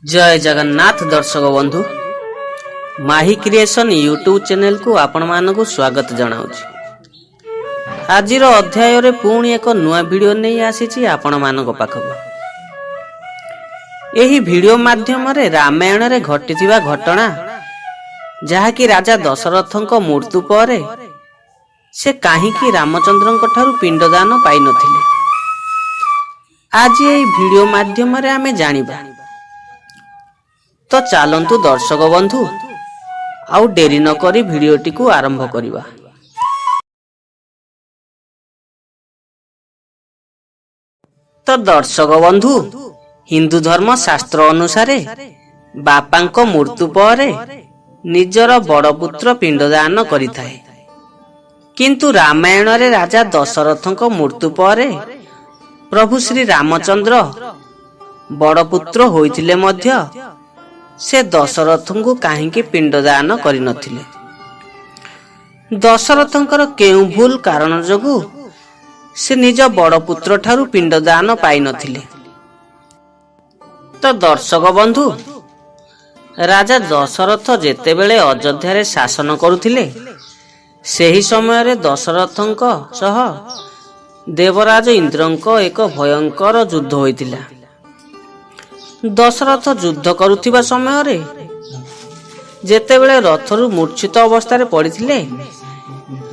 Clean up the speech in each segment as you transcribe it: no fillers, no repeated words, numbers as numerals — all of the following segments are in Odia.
ଜୟ ଜଗନ୍ନାଥ ଦର୍ଶକ ବନ୍ଧୁ, ମାହି କ୍ରିଏସନ୍ ୟୁଟ୍ୟୁବ୍ ଚ୍ୟାନେଲକୁ ଆପଣମାନଙ୍କୁ ସ୍ୱାଗତ ଜଣାଉଛି। ଆଜିର ଅଧ୍ୟାୟରେ ପୁଣି ଏକ ନୂଆ ଭିଡ଼ିଓ ନେଇ ଆସିଛି ଆପଣମାନଙ୍କ ପାଖକୁ। ଏହି ଭିଡ଼ିଓ ମାଧ୍ୟମରେ ରାମାୟଣରେ ଘଟିଥିବା ଘଟଣା, ଯାହାକି ରାଜା ଦଶରଥଙ୍କ ମୃତ୍ୟୁ ପରେ ସେ କାହିଁକି ରାମଚନ୍ଦ୍ରଙ୍କ ଠାରୁ ପିଣ୍ଡଦାନ ପାଇନଥିଲେ, ଆଜି ଏହି ଭିଡ଼ିଓ ମାଧ୍ୟମରେ ଆମେ ଜାଣିବା। ତ ଚାଲନ୍ତୁ ଦର୍ଶକ ବନ୍ଧୁ, ଆଉ ଡେରି ନକରି ଭିଡ଼ିଓଟିକୁ ଆରମ୍ଭ କରିବା। ତ ଦର୍ଶକ ବନ୍ଧୁ, ହିନ୍ଦୁ ଧର୍ମ ଶାସ୍ତ୍ର ଅନୁସାରେ ବାପାଙ୍କ ମୃତ୍ୟୁ ପରେ ନିଜର ବଡ଼ ପୁତ୍ର ପିଣ୍ଡଦାନ କରିଥାଏ। କିନ୍ତୁ ରାମାୟଣରେ ରାଜା ଦଶରଥଙ୍କ ମୃତ୍ୟୁ ପରେ ପ୍ରଭୁ ଶ୍ରୀ ରାମଚନ୍ଦ୍ର ବଡ଼ ପୁତ୍ର ହୋଇଥିଲେ ମଧ୍ୟ ସେ ଦଶରଥଙ୍କୁ କାହିଁକି ପିଣ୍ଡଦାନ କରିନଥିଲେ, ଦଶରଥଙ୍କର କେଉଁ ଭୁଲ କାରଣ ଯୋଗୁଁ ସେ ନିଜ ବଡ଼ ପୁତ୍ର ଠାରୁ ପିଣ୍ଡଦାନ ପାଇନଥିଲେ? ତ ଦର୍ଶକ ବନ୍ଧୁ, ରାଜା ଦଶରଥ ଯେତେବେଳେ ଅଯୋଧ୍ୟାରେ ଶାସନ କରୁଥିଲେ, ସେହି ସମୟରେ ଦଶରଥଙ୍କ ସହ ଦେବରାଜ ଇନ୍ଦ୍ରଙ୍କ ଏକ ଭୟଙ୍କର ଯୁଦ୍ଧ ହୋଇଥିଲା। ଦଶରଥ ଯୁଦ୍ଧ କରୁଥିବା ସମୟରେ ଯେତେବେଳେ ରଥରୁ ମୂର୍ଚ୍ଛିତ ଅବସ୍ଥାରେ ପଡ଼ିଥିଲେ,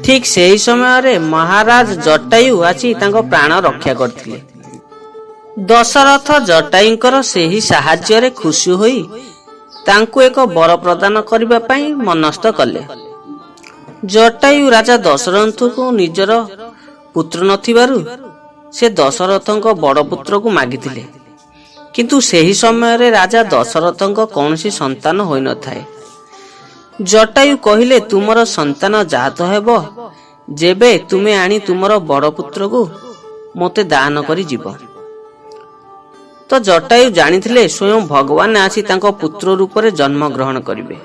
ଠିକ୍ ସେହି ସମୟରେ ମହାରାଜ ଜଟାୟୁ ଆସି ତାଙ୍କ ପ୍ରାଣ ରକ୍ଷା କରିଥିଲେ। ଦଶରଥ ଜଟାୟୁଙ୍କର ସେହି ସାହାଯ୍ୟରେ ଖୁସି ହୋଇ ତାଙ୍କୁ ଏକ ବର ପ୍ରଦାନ କରିବା ପାଇଁ ମନସ୍ଥ କଲେ। ଜଟାୟୁ ରାଜା ଦଶରଥଙ୍କୁ ନିଜର ପୁତ୍ର ନଥିବାରୁ ସେ ଦଶରଥଙ୍କ ବଡ଼ ପୁତ୍ରକୁ ମାଗିଥିଲେ। କିନ୍ତୁ ସେହି ସମୟରେ ରାଜା ଦଶରଥଙ୍କ କୌଣସି ସନ୍ତାନ ହୋଇନଥାଏ। ଜଟାୟୁ କହିଲେ, ତୁମର ସନ୍ତାନ ଜାତ ହେବ ଯେବେ ତୁମେ ଆଣି ତୁମର ବଡ଼ ପୁତ୍ରକୁ ମୋତେ ଦାନ କରି ଯିବ। ତ ଜଟାୟୁ ଜାଣିଥିଲେ, ସ୍ୱୟଂ ଭଗବାନ ଆସି ତାଙ୍କ ପୁତ୍ର ରୂପରେ ଜନ୍ମ ଗ୍ରହଣ କରିବେ।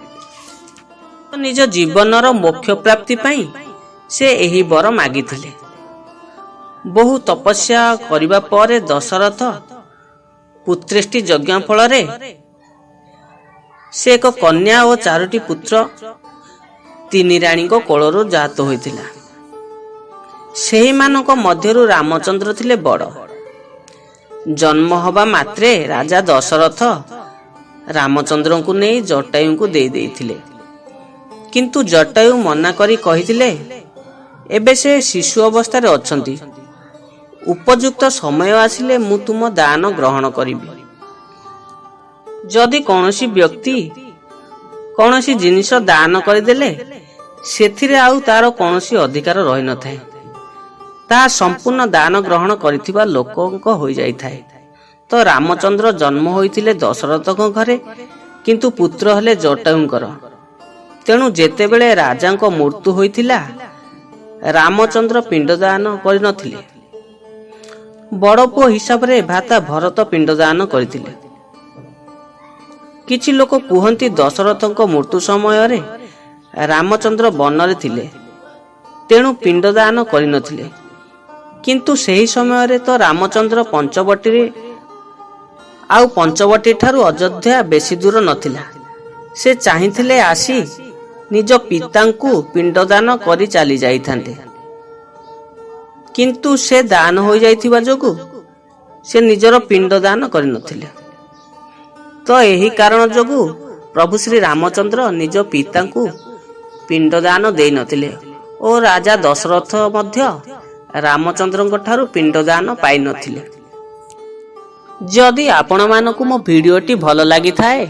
ନିଜ ଜୀବନର ମୋକ୍ଷ ପ୍ରାପ୍ତି ପାଇଁ ସେ ଏହି ବର ମାଗିଥିଲେ। ବହୁ ତପସ୍ୟା କରିବା ପରେ ଦଶରଥ ପୁତ୍ରେଷ୍ଟି ଯଜ୍ଞ ଫଳରେ ସେ ଏକ କନ୍ୟା ଓ ଚାରୋଟି ପୁତ୍ର ତିନି ରାଣୀଙ୍କ କୋଳରୁ ଜାତ ହୋଇଥିଲା। ସେହିମାନଙ୍କ ମଧ୍ୟରୁ ରାମଚନ୍ଦ୍ର ଥିଲେ ବଡ଼। ଜନ୍ମ ହେବା ମାତ୍ରେ ରାଜା ଦଶରଥ ରାମଚନ୍ଦ୍ରଙ୍କୁ ନେଇ ଜଟାୟୁଙ୍କୁ ଦେଇ ଦେଇଥିଲେ। କିନ୍ତୁ ଜଟାୟୁ ମନା କରି କହିଥିଲେ, ଏବେ ସେ ଶିଶୁ ଅବସ୍ଥାରେ ଅଛନ୍ତି, ଉପଯୁକ୍ତ ସମୟ ଆସିଲେ ମୁଁ ତୁମ ଦାନ ଗ୍ରହଣ କରିବି। ଯଦି କୌଣସି ବ୍ୟକ୍ତି କୌଣସି ଜିନିଷ ଦାନ କରିଦେଲେ, ସେଥିରେ ଆଉ ତାର କୌଣସି ଅଧିକାର ରହିନଥାଏ। ତାହା ସମ୍ପୂର୍ଣ୍ଣ ଦାନ ଗ୍ରହଣ କରିଥିବା ଲୋକଙ୍କ ହୋଇଯାଇଥାଏ। ତ ରାମଚନ୍ଦ୍ର ଜନ୍ମ ହୋଇଥିଲେ ଦଶରଥଙ୍କ ଘରେ, କିନ୍ତୁ ପୁତ୍ର ହେଲେ ଜଟାୟୁଙ୍କର। ତେଣୁ ଯେତେବେଳେ ରାଜାଙ୍କ ମୃତ୍ୟୁ ହୋଇଥିଲା, ରାମଚନ୍ଦ୍ର ପିଣ୍ଡଦାନ କରିନଥିଲେ। ବଡ଼ ପୁଅ ହିସାବରେ ଭ୍ରାତା ଭରତ ପିଣ୍ଡଦାନ କରିଥିଲେ। କିଛି ଲୋକ କୁହନ୍ତି, ଦଶରଥଙ୍କ ମୃତ୍ୟୁ ସମୟରେ ରାମଚନ୍ଦ୍ର ବନରେ ଥିଲେ, ତେଣୁ ପିଣ୍ଡଦାନ କରିନଥିଲେ। କିନ୍ତୁ ସେହି ସମୟରେ ତ ରାମଚନ୍ଦ୍ର ପଞ୍ଚବଟୀରେ, ଆଉ ପଞ୍ଚବଟୀ ଠାରୁ ଅଯୋଧ୍ୟା ବେଶୀ ଦୂର ନଥିଲା। ସେ ଚାହିଁଥିଲେ ଆସି ନିଜ ପିତାଙ୍କୁ ପିଣ୍ଡଦାନ କରି ଚାଲି ଯାଇଥାନ୍ତେ। କିନ୍ତୁ ସେ ଦାନ ହୋଇଯାଇଥିବା ଯୋଗୁଁ ସେ ନିଜର ପିଣ୍ଡଦାନ କରିନଥିଲେ। ତ ଏହି କାରଣ ଯୋଗୁଁ ପ୍ରଭୁ ଶ୍ରୀ ରାମଚନ୍ଦ୍ର ନିଜ ପିତାଙ୍କୁ ପିଣ୍ଡଦାନ ଦେଇନଥିଲେ ଓ ରାଜା ଦଶରଥ ମଧ୍ୟ ରାମଚନ୍ଦ୍ରଙ୍କ ଠାରୁ ପିଣ୍ଡଦାନ ପାଇନଥିଲେ। ଯଦି ଆପଣମାନଙ୍କୁ ମୋ ଭିଡ଼ିଓଟି ଭଲ ଲାଗିଥାଏ,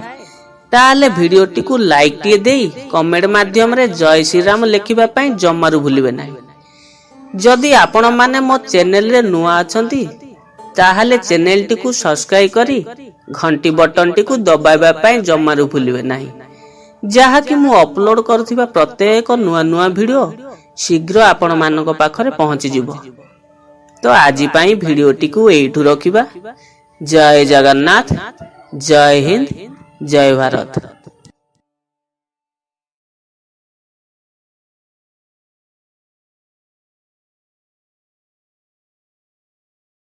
ତାହେଲେ ଭିଡ଼ିଓଟିକୁ ଲାଇକ୍ଟିଏ ଦେଇ କମେଣ୍ଟ ମାଧ୍ୟମରେ ଜୟ ଶ୍ରୀରାମ ଲେଖିବା ପାଇଁ ଜମାରୁ ଭୁଲିବେ ନାହିଁ। ଯଦି ଆପଣମାନେ ମୋ ଚ୍ୟାନେଲରେ ନୂଆ ଅଛନ୍ତି, ତାହେଲେ ଚ୍ୟାନେଲଟିକୁ ସବସ୍କ୍ରାଇବ୍ କରି ଘଣ୍ଟି ବଟନଟିକୁ ଦବାଇବା ପାଇଁ ଜମାରୁ ଭୁଲିବେ ନାହିଁ, ଯାହାକି ମୁଁ ଅପଲୋଡ଼ କରୁଥିବା ପ୍ରତ୍ୟେକ ନୂଆ ନୂଆ ଭିଡ଼ିଓ ଶୀଘ୍ର ଆପଣମାନଙ୍କ ପାଖରେ ପହଞ୍ଚିଯିବ। ତ ଆଜି ପାଇଁ ଭିଡ଼ିଓଟିକୁ ଏଇଠୁ ରଖିବା। ଜୟ ଜଗନ୍ନାଥ, ଜୟ ହିନ୍ଦ, ଜୟ ଭାରତ।